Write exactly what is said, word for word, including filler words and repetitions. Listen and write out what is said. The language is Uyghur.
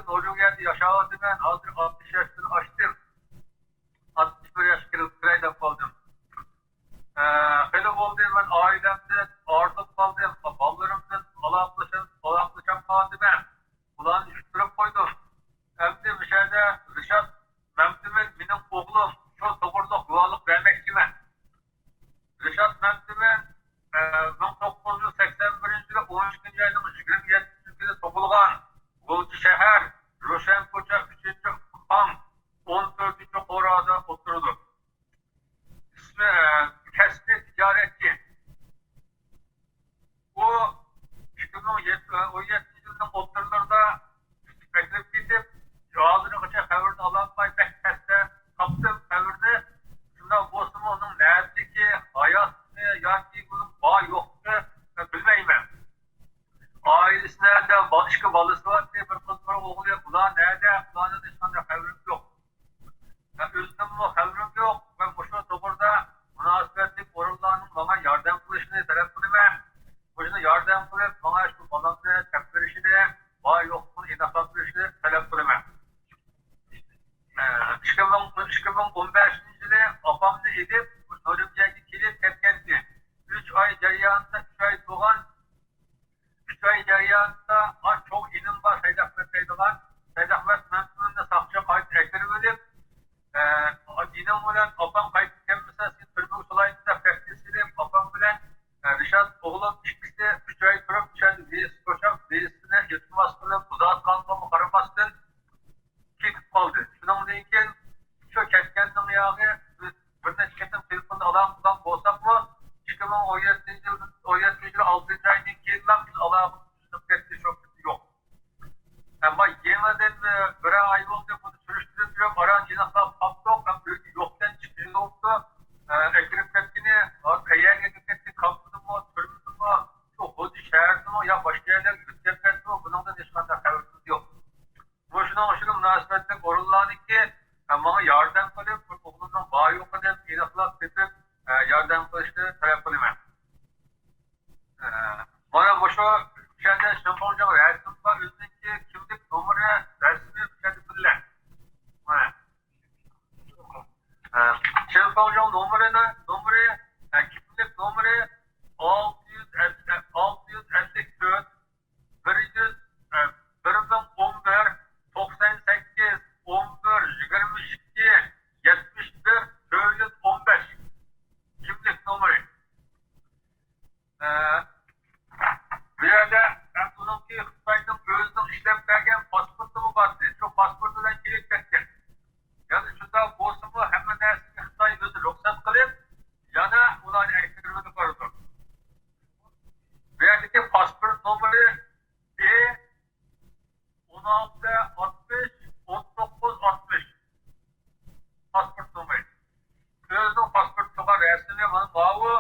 نورۋېگىيەدە ياشاۋاتىمەن، ھازىر ئاتمىش ياشتىن ئاشتىم. ئاتمىش بىر ياشقا كىرىپ كىرەي دەپ قالدىم. ئە، خېلى بولدى، مەن ئائىلەمدىن ئايرىلىپ قالدىم، بالىلىرىمدىن ئالاقىلىشىپ، ئالاقىلىشالمايۋاتىمەن. ئۇلارنى يۈتتۈرۈپ قويدۇم. ئەمدى مۇشۇ يەردە رىشات مەمتىمىن مېنىڭ ئوغلۇم، شۇ توغرىلىق گۇۋاھلىق بەرمەكچىمەن. رىشات مەمتىمىن، ئە، مىڭ توققۇز يۈز سەكسەن بىرىنچى يىلى ئون ئىككىنچى ئاينىڭ يىگىرمە يەتتىنچى كۈنى تۇغۇلغان. غۇلجا شەھەر، روشەن كوچا، ئۈچىنچى ئاڭ، ئون تۆتىنچى قورۇدا ئولتۇرىدۇ. ئىسمى، ئە، كەسپى تىجارەتچى. ئۇ ئىككى مىڭ يەتتە، ئون يەتتىنچى يىلنىڭ ئوتتۇرىلىرىدا ئەكىرىپ كېتىپ، ھازىرغىچە خەۋىرىنى ئالالماي بەك تەستە تاپتىم خەۋىرىنى. شۇنداق بولسىمۇ ئۇنىڭ نەدىكى، ھاياتمۇ ياكى ئۇنىڭ بار يوقلۇقى بىلمەيمەن. ئائىلىسى نەدە؟ با-، ئىككى بالىسى بار، بىر قىز، بىر ئوغلى. بۇلار نەدە؟ بۇلاردىن ھېچقانداق خەۋىرىم يوق. مەن ئۆزۈمنىڭمۇ خەۋىرىم يوق. مەن مۇشۇ توغرىدا مۇناسىۋەتلىك ئورۇنلارنىڭ ماڭا ياردەم قىلىشىنى تەلەپ قىلىمەن. مۇشۇنى ياردەم قىلىپ، ماڭا شۇ بالامنى تېپىپ بېرىشىنى، بار يوقلۇقىنى ئېنىقلاپ بېرىشىنى تەلەپ قىلىمەن. ئىككى مىڭ، ئىككى مىڭ ئون بەشىنچى يىلى ئاپامنى ئېلىپ، نورۋېگىيەگە كېلىپ كەتكەنتى. ئۈچ ئاي جەريانىدا، ئۈچ ئاي تۇرغان، ئۈچ ئاي جەريانىدا، ھە، چوڭ ئىنىم بار، سەيدەھمەت دەيدىغان. سەيدەھمەت مەمتىمىننى ساقچى قايتا ئەكىرىۋېلىپ، ئە، ئىنىڭ بىلەن ئاپاڭ قايتىپ كەلمىسە، سېنى تۈرمىگە سولايمەن دەپ بەك تېسىلىپ، ئاپام بىلەن، ئە، رىشات ئوغلۇم ئىككىسى ئۈچ ئاي تۇرۇپ، ئىچەردە ۋىزىسى توشاپ، ۋىزىسىنى ئىلتىماس قىلىپ، ئۇزارتقانلىقىمغا قارىماستىن، كېتىپ قالدى. شۇنىڭدىن كېيىن شۇ كەتكەننىڭ ياغى بىز بىر نەچچە قېتىم تېلېفوندا ئالاقە قىلغان بولساقمۇ، ئىككى مىڭ ئون يەتتىنچى يىل، ئون يەتتىنچى يىل ئالتىنچى ئايدىن كېيىن بىز ئالاقىمىز ئۈزۈلۈپ كەتتى، شۇ يوق. ئەمما يېڭىدىن، ئە، بىرەر ئاي بولدى، بۇنى سۈرۈشتۈرۈپ يۈرۈپ، ئاران ئېنىقلاپ قاپتۇق. ھەم ئۆيدە يوقتىن چىققىلى بوپتۇ. ئە، ئەكىرىپ كەتكىنى، قەيەرگە ئەكىرىپ كەتتى، كامپىدىمۇ، تۈرمىدىمۇ، شۇ غۇلجا شەھىرىدىمۇ يا باشقا يەرلەرگە يۆتكەپ كەتتىمۇ، بۇنىڭدىن ھېچقانداق خەۋىرىمىز يوق. مۇشۇنىڭ ئۈچۈن مۇناسىۋەتلىك ئورۇنلارنىڭكى، ئە، ماڭا ياردەم قىلىپ، بۇ ئوغلۇمنىڭ بار يوقىنى ئېنىقلاپ تېپىپ، ئە، ياردەم قىلىشنى تەلەپ قىلىمەن. ئە، مانا مۇشۇ يەردە شېنفېڭجېڭ رەسىمى بار، ئۆزىنىڭكى كىملىك نومۇرى، رەسىمى بۇ يەردە بىللە. مانا. ئە، شېنفېڭجېڭ نومۇرىنى، نومۇرى، ئە، كىملىك نومۇرى ئالتە يۈز ئەللىك، ئالتە يۈز ئەللىك تۆت، بىر يۈز، ئە، بىر مىڭ ئون بىر، توقسان سەككىز، ئون بىر، يىگىرمە ئىككى، يەتمىش بىر، تۆت يۈز ئون بەش. كىملىك نومۇرى. ئە، بۇ يەردە، ئە، ئۇنىڭكى خىتاينىڭ ئۆزىنىڭ ئىشلەپ بەرگەن پاسپورتىمۇ بار ئىدى. شۇ پاسپورت بىلەن كېلىپ كەتكەن. يەنى شۇنداق بولسىمۇ، ھەممە نەرسىگە خىتاي ئۆزى رۇخسەت قىلىپ، يەنە ئۇلارنى ئەكىرىۋېلىپ بارىدۇ. بۇ يەردىكى پاسپورت نومۇرى ئى ئون ئالتە ئاتمىش، ئون توققۇز ئاتمىش. پاسپورت نومۇرى. ئۆزىنىڭ پاسپورتىغا رەسىمى مانا ماۋۇ.